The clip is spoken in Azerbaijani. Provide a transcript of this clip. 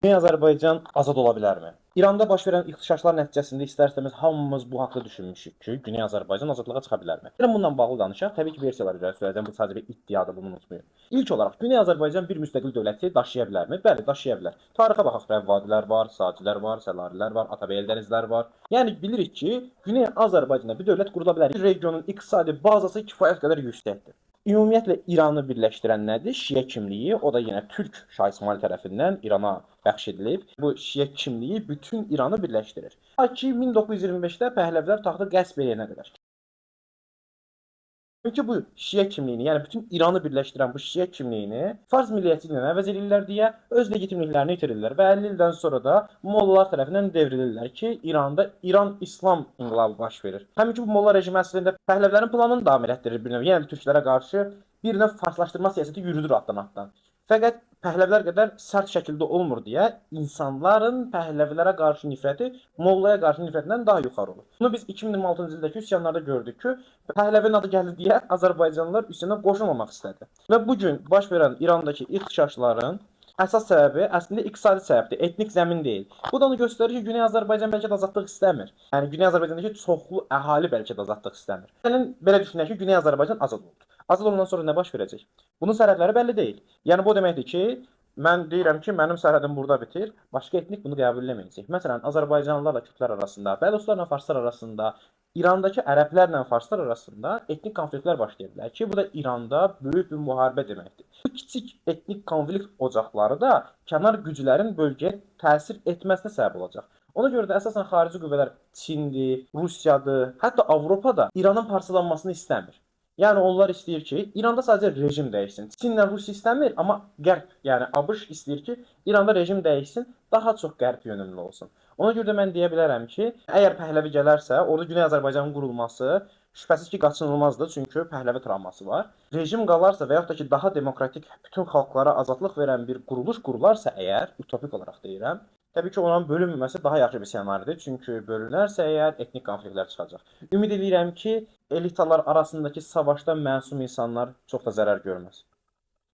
Güney Azərbaycan azad ola bilərmi? İranda baş verən ixtişaşlar nəticəsində istər-istəməz hamımız bu haqda düşünmüşük ki, Güney Azərbaycan azadlığa çıxa bilərmi? Gəlin bununla bağlı danışaq. Təbii ki, versiyalar üzrə söyləyəcəm. Bu sadəcə bir iddiadır, bunu unutmayın. İlk olaraq Güney Azərbaycan bir müstəqil dövləti daşıya bilərmi? Bəli, daşıya bilər. Tarixə baxaq, Rəvvadilər var, Sacilər var, Səlarilər var, Atabey Eldənizlər var. Yəni bilirik ki, Güney Azərbaycanda bir dövlət qurula bilər. Regionun iqtisadi bazası kifayət qədər yüksəkdir. Ümumiyyətlə İranı birləşdirən nədir? Şiə kimliyi, o da yenə Türk Şah İsmayıl tərəfindən İrana bəxş edilib. Bu şiə kimliyi bütün İranı birləşdirir. Ta ki 1925-də Pəhləvilər taxtı qəsb eləyənə qədər. Çünki bu şiə kimliyini, yəni bütün İranı birləşdirən bu şiə kimliyini fars milliyyəti ilə əvəz edirlər deyə öz legitimliklərini itirirlər və 50 ildən sonra da mollalar tərəfindən devrilirlər ki, İranda İran İslam inqilabı baş verir. Həminki bu molla rejimi əslində Pəhləvlərin planını davam elətdirir bir növ. Yəni türklərə qarşı bir növ farslaşdırma siyasəti yürüdür altdan-altdan. Fəqət Pəhləvilər qədər sərt şəkildə olmur deyə insanların Pəhləvilərə qarşı nifrəti mollaya qarşı nifrətindən daha yuxarı olur. Bunu biz 2026-cı ildəki üsyanlarda gördük ki, Pəhləvinin adı gəldi deyə Azərbaycanlılar üsyana qoşulmamaq istədi. Və bu gün baş verən İrandakı ixtişaşların əsas səbəbi əslində iqtisadi səbəbdir, etnik zəmin deyil. Bu da onu göstərir ki, Güney Azərbaycan bəlkə də azadlıq istəmir. Yəni Güney Azərbaycandakı çoxlu əhali bəlkə də azadlıq istəmir. Gəlin belə düşünək ki, Güney Azərbaycan azad oldu. Azad olandan sonra nə baş verəcək? Bunun sərhədləri bəlli deyil. Yəni bu o deməkdir ki, mən deyirəm ki, mənim sərhədim burada bitir. Başqa etnik bunu qəbul eləməyəcək. Məsələn, Azərbaycanlılarla kürdlər arasında, Bəluslarla farslar arasında, İrandakı ərəblərlə farslar arasında etnik konfliktlər başlaya bilər ki, bu da İranda böyük bir müharibə deməkdir. Bu kiçik etnik konflikt ocaqları da kənar güclərin bölgəyə təsir etməsinə səbəb olacaq. Ona görə də əsasən xarici qüvvələr Çindir, Rusiyadır, hətta Avropa da İranın parçalanmasını istəmir. Yəni onlar istəyir ki, İranda sadəcə rejim dəyişsin. Çinlə Rusiya istəmir, amma Qərb, yəni ABŞ istəyir ki, İranda rejim dəyişsin, daha çox Qərb yönümlü olsun. Ona görə də mən deyə bilərəm ki, əgər Pəhləvi gələrsə, orada Güney Azərbaycanın qurulması şübhəsiz ki, qaçınılmazdır, çünki Pəhləvi travması var. Rejim qalarsa və yaxud da ki, daha demokratik, bütün xalqlara azadlıq verən bir quruluş qurularsa əgər, utopik olaraq deyirəm, təbii ki, onların bölünməməsi daha yaxşı bir ssenaridir. Çünki bölünərsə əgər etnik konfliktlər çıxacaq. Ümid eləyirəm ki, elitalar arasındakı savaşda məsum insanlar çox da zərər görməz.